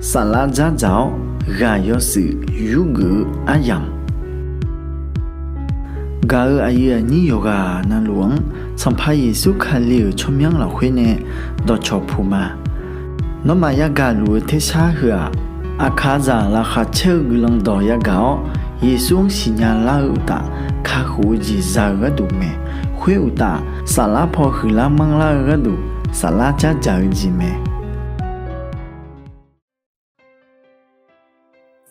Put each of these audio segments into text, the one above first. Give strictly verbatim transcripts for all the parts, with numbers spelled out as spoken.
Saflar dzardzaq-awr ghaq yawshuif yurgeuf-eu aryamq, gaq-euq aqyuif aqnyir yawqghaq navluf-anr Sanqpaq Yeqsur Kali-euq tsawrmyanr lafkhoer nae dawqcawq puq ma. Nawmaf yagaq luf-eu tersar heu-aq, aqkaqzaq laqkhaq caer-eu guiqlanq dawq yagaq-awr, Yeqsur-anr siqnya lar-eu uqtaf, kakhof-eu jeq za-eu gharduq mae. Khoer uqtaf, saflar paw huiqlar manrlar-eu gharduq, saflar dzardzaq-eu jeq mae.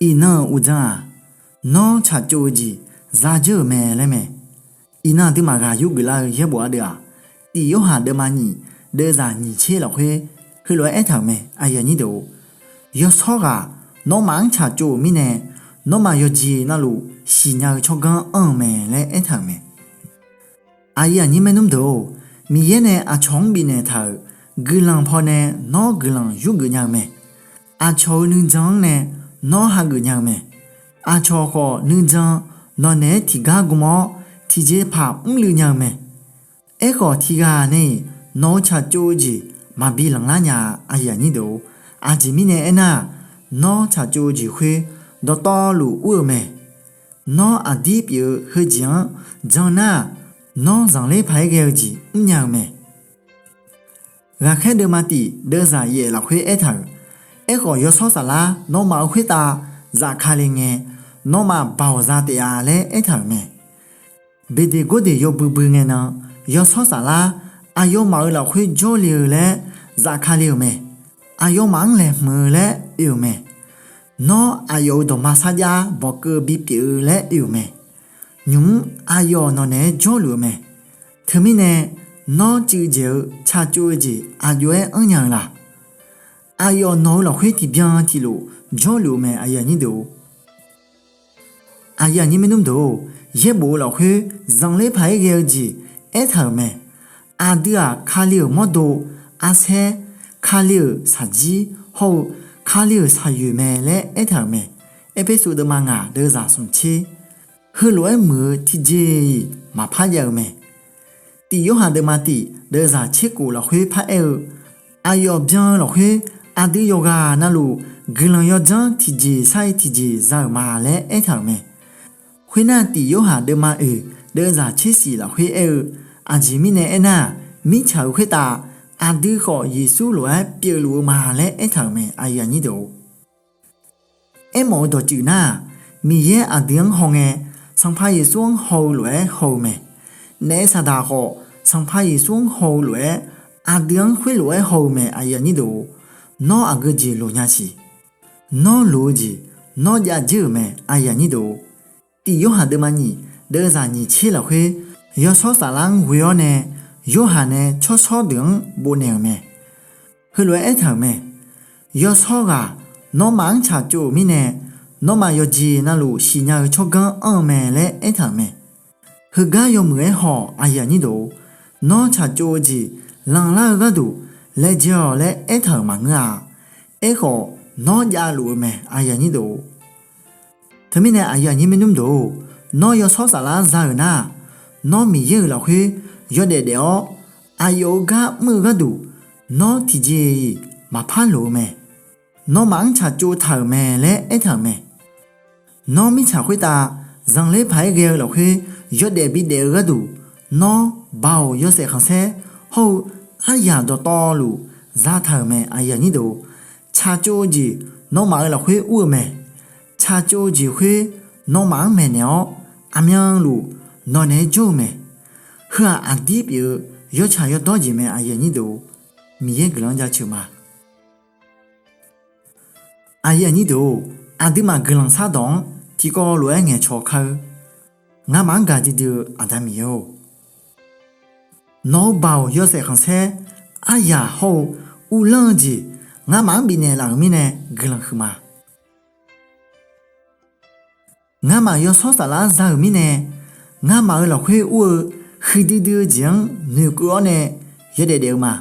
Iqnan-euq uqdzan-aq, Nawr tsaqtsov-eu jeq zadzeur-euq mae laer mae. Iqnan aqduimaf ghaq yurgeuf lar-eu yaerbof ardeuv-aq, Tif Yorhaq deuvma nyiq deuvzaq nyiq tser lafkhoer heulof-aer aertaq-euq mae. Yawshawr ghaq nawmaf-anr tsaqtsov-euq mirnae, nawmaf yawqjeq navluf siqnya-eu tsawrganr anr-eu mae laer aertaq-euq mae. Aqyuif aqnyir maernmr deuq-or, Miqyaer nae aqcawq-anr bifnaeq taq-euq guiqlanq pawnae nawr guiqlanq yurgeuf nya-eu mae. Aqcawq-eu nuijan-anr nae nawr hageuf nya-eu mae. Aqcawq khawf nuijan nawqnaeq-aer tiqgar gm-awr tiqjeqpaq mrluiv nya-eu mae. Aerkhawf, tiqghaq nae-iq nawq-eu tsaqtsov-eu jeq maqbi lanqlar nya-a. Aqjeq mirnae aernar-aq, nawr tsaqtsov-eu jeq khoer dawqtawvluf ur-eu mae. Nawr aqdir pyeuf-eu heujeq-anr jan nar-aq, nawr zanqler paq-aer ghae-eu jeq mrnya-eu mae. Ghaqkhaer deuvma tif deuvzaq yaef lafkhoer aertaq-euq, Aerkhawf, yawshawr saflar nawmaf-euq khoertav zafkale ngae, nawmaf baoq za taef-a laer aertaq-euq mae. Beqdeq gordeq yawbui bui ngae nan, yawshawr saflar aqyawfmaf-euq lafkhoer jawrle-eu laer zafkale-euq mae. Aqyawfmaf-anr laeqhmq-eu laer oe-euq mae. Nawr aqyawf-euq dawqma sarjax bawqkeuv bipyeuf-eu laer oe-euq mae. Nymq-mr aqyawf nawqnaeq-aer jawrluf-eu mae. Teumirnae, nawr cuivdzaeq-eu tsaqtsov-eu jeq aqjox-aer anrnya-eu la? Aqyawf nawq-eu lafkhoer tiqbyan tiqlof jawrluf-eu mae. Yaerbof-eu lafkhoer zanqler paq-aer ghae-eu jeq aertaq-euq mae. Aqdui-aq, Kali-euq mawrdo, arsaer, Kali-euq shaqjir hawr-eu Kali-euq shaqyoeq mae laer aertaq-euq mae. Erpersu deuvma ngaq deuvzaq smq tser. Heulof-aer muiq-eu tiqjeq-iq maqpar jav-eu mae. Tif Yorhaq deuvma tif deuvzaq tser kof lafkhoer paraer-eu, aqyawf byan-eu lafkhoer aqdui yawqghaq navluf guiqlanq yawdzanr tiqjeq sar-iq tiqjeq za-euq ma laer aertaq-euq mae. Khoernar, Tif Yorhaq deuvma oeq deuvzaq tser shif lafkhoer aer-eu, aqjeq mirnae aernar-aq, mirtsaq-euq khoertav aqdui khawf Yeqsur lof-aer pyeufluf-eu ma laer aertaq-euq mae. Aermawf-eu dawqtsuif nar-aq, Miqyaer aqdui-anr hawngae, Sanqpaq Yeqsur-anr haw-eu lof-aer haw-eu mae. Naef saqdaq khawf, Sanqpaq Yeqsur-anr haw-eu lof-aer aqdui-anr khoerlof-aer haw-eu mae. Nawr aqgeu jeq loq nya siq. Nawr loq-eu jeq nawr jav dzeur-euq mae. Tif Yorhaq deuvma nyiq deuvzaq nyiq tser lafkhoer, yawshawr saflar-anr ghoe-awr nae, Yorhaq nae tsawrshawr deuq-anr bofnaeq-euq mae. Heulof-aer aertaq-euq mae. Yawshawr ghaq nawmaf-anr tsaqtsov-euq mirnae, nawmaf yawqjeq navluf siqnya-eu tsawrganr anr-eu mae laer aertaq-euq mae. Heugar yawmuiq-aer haw-awq. Nawr tsaqtsov-eu jeq lanqlar-eu gharduq laejae-awq laer aertaq-euq maqngeur-a. Aerkhawf, nawr javluf-eu mae. Teumirnae, nawr yawshawr saflar za-euq nar-aq, nawr Miqyaer-euq lafkhoer yawdaef daef-awr, aqyawf-euq gar mr-eu gharduq, nawr tiqjeq-iq maqpar loq-eu mae. Nawmaf-anr tsaqtsov taq-euq mae laer aertaq-euq mae. Nawr mirtsaq khoertav zanqler paq-aer ghae-eu lafkhoer yawdaef bidaef-eu gharduq, nawr baoq yawshaef khanqsaer hawr-eu aryaq dawqtawvluf zataq-euq mae. Tsaqtsov-eu jeq nawmaf-euq lafkhoer ur-eu mae. Tsaqtsov-eu jeq khoer nawmaf-anr maeqnaeq-awr, aqmyanluf nawqnaeq-aer jawr-eu mae. Heu-aq, aqdir pyeuf-eu yawtsaq yawdawr jeq mae. Miqyaer guiqlanq-anr jaceuq ma. Aqduimaf guiqlanq shardawq-anr tiqkawv lof-aer ngaeqcawq kar-eu. Ngamaf-anr gaqdui dui-eu Aqda Miqyaer-or, nawq-eu baoq yawshaef khanqsaer aryaq hawr-eu uvlanr-eu jeq ngamaf-anr bifnaeq laf-euq mirnae guiqlanq huiqma. Ngamaf yawshawr saflar za-euq mirnae, ngamaf-euq lafkhoer ur-eu huiqdui dui-eu jeq-anr noeqkeuv-awr nae yawdaef daef-eu ma.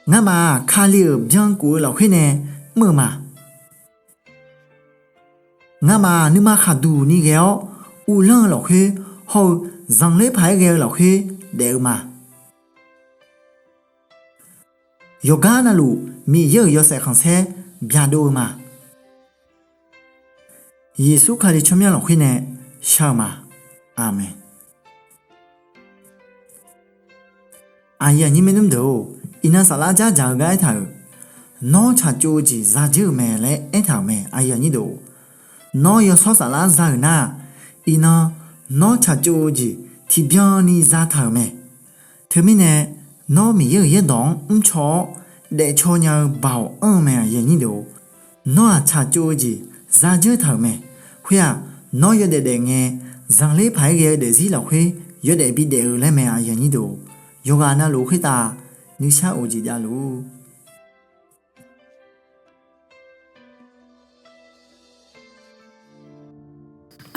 Ngamaf-aq, Kali-euq byankuf-eu lafkhoer nae mr-eu ma. Ngamaf nuima khaqduq ni ghae-awr uvlanr-eu lafkhoer hawr-eu zanqler paq-aer ghae-eu lafkhoer daef-eu ma. Yawqgar navluf Miqyaer-euq yawshaef khanqsaer byaqdov-eu ma. Yeqsur Kali tsawrmyanr lafkhoer nae shar-eu ma. Aqmeq. Aqyuif aqnyir maernmr deuq-or, iqnan saflar dzardzaq-eu gar aertaq-euq, Nawr tsaqtsov-eu jeq zadzeur-euq mae laer aertaq-euq mae. Nawr yawshawr saflar za-euq nar-aq, iqnan nawr tsaqtsov-eu jeq tiqbyan ni zataq-euq mae. Teumirnae, nawr Miqyaer-euq yaerdawq-anr mrcaw-awr daefcaw nya-eu Baoq anr-eu mae. Nawr-aq tsaqtsov-eu jeq zadzeur taq-euq mae. Khoer-aq, nawr yawdaef daefngae, zanqler paq-aer ghae-eu daefzir lafkhoer yawdaef bidaef-eu laer mae. Yawqghaq navluf khoertav nuishar of jeq javluf-ur.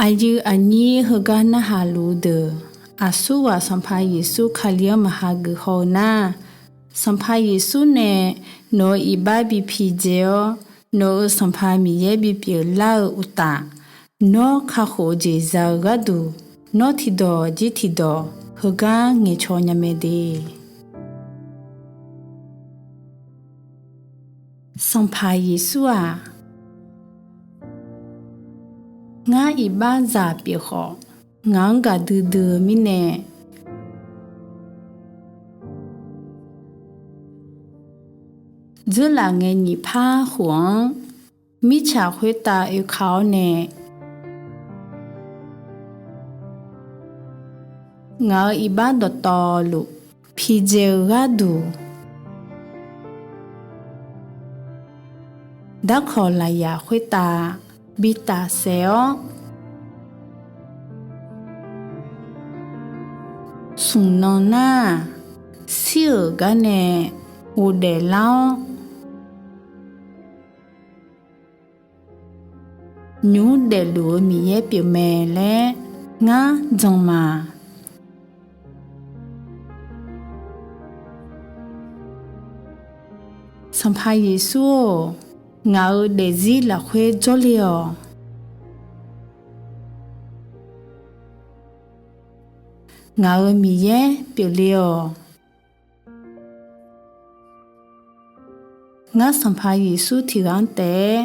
Aqyuif aqnyir heugar narhaq luf-eu deuq, aqsurghaq Sanqpaq Yeqsur Kali-anr maqha geuf haw-eu nar, Sanqpaq Yeqsur nae nawq-euq iqbax bi pidzae-awr, nawq-euq Sanqpaq Miqyaer bipyeuf lar-eu uqtaf, nawr kakhof-eu jeq za-eu gharduq, nawr tiqdawq jir tiqdawq heugar ngaeqcaw nya mae de. Sanqpaq Yeqsur-aq, ngar iqbaxzaq pyeuf khawf, ngaq-anr gaqdui dui-eu mirnae, dzeurlaf ngae nyiq par khof-anr mirtsaq khoertav oeka-awr nae, ngaq-euq iqbax dawqtawvluf pidzae-eu gharduq, darkawq lafyaq khoertav bi tafsaef-awr, smq nan nar-aq, shir-euq gar nae ghofdaef lar-awr, nymq mr daefluf-eu Miqyaer pyeufmae laer ngar jan ma. Sanqpaq Yeqsur-or, ngaq-euq daefzir lafkhoer jawrle-awq. Ngaq-euq Miqyaer pyeufle-awq. Ngar Sanqpaq Yeqsur tiqghaq-anr taef-aer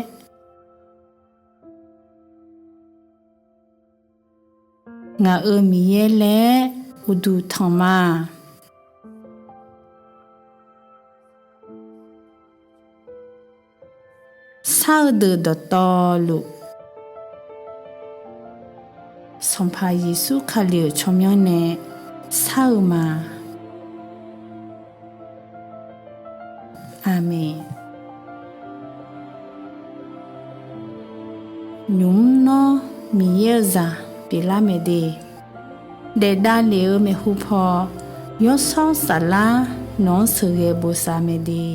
ngaq-euq Miqyaer laer uqduq tanq ma. Shar-eu deuq dawqtawvluf, Sanqpaq Yeqsur Kali-euq tsawrmyanr nae shar-eu ma. Aqmeq. Nymq mr nawr Miqyaer-eu zaq pyeuflar mae de. Daefdav lef-eu maeqhu paw, Yawshawr Saflar nawq-anr sheuqghae bosav mae de.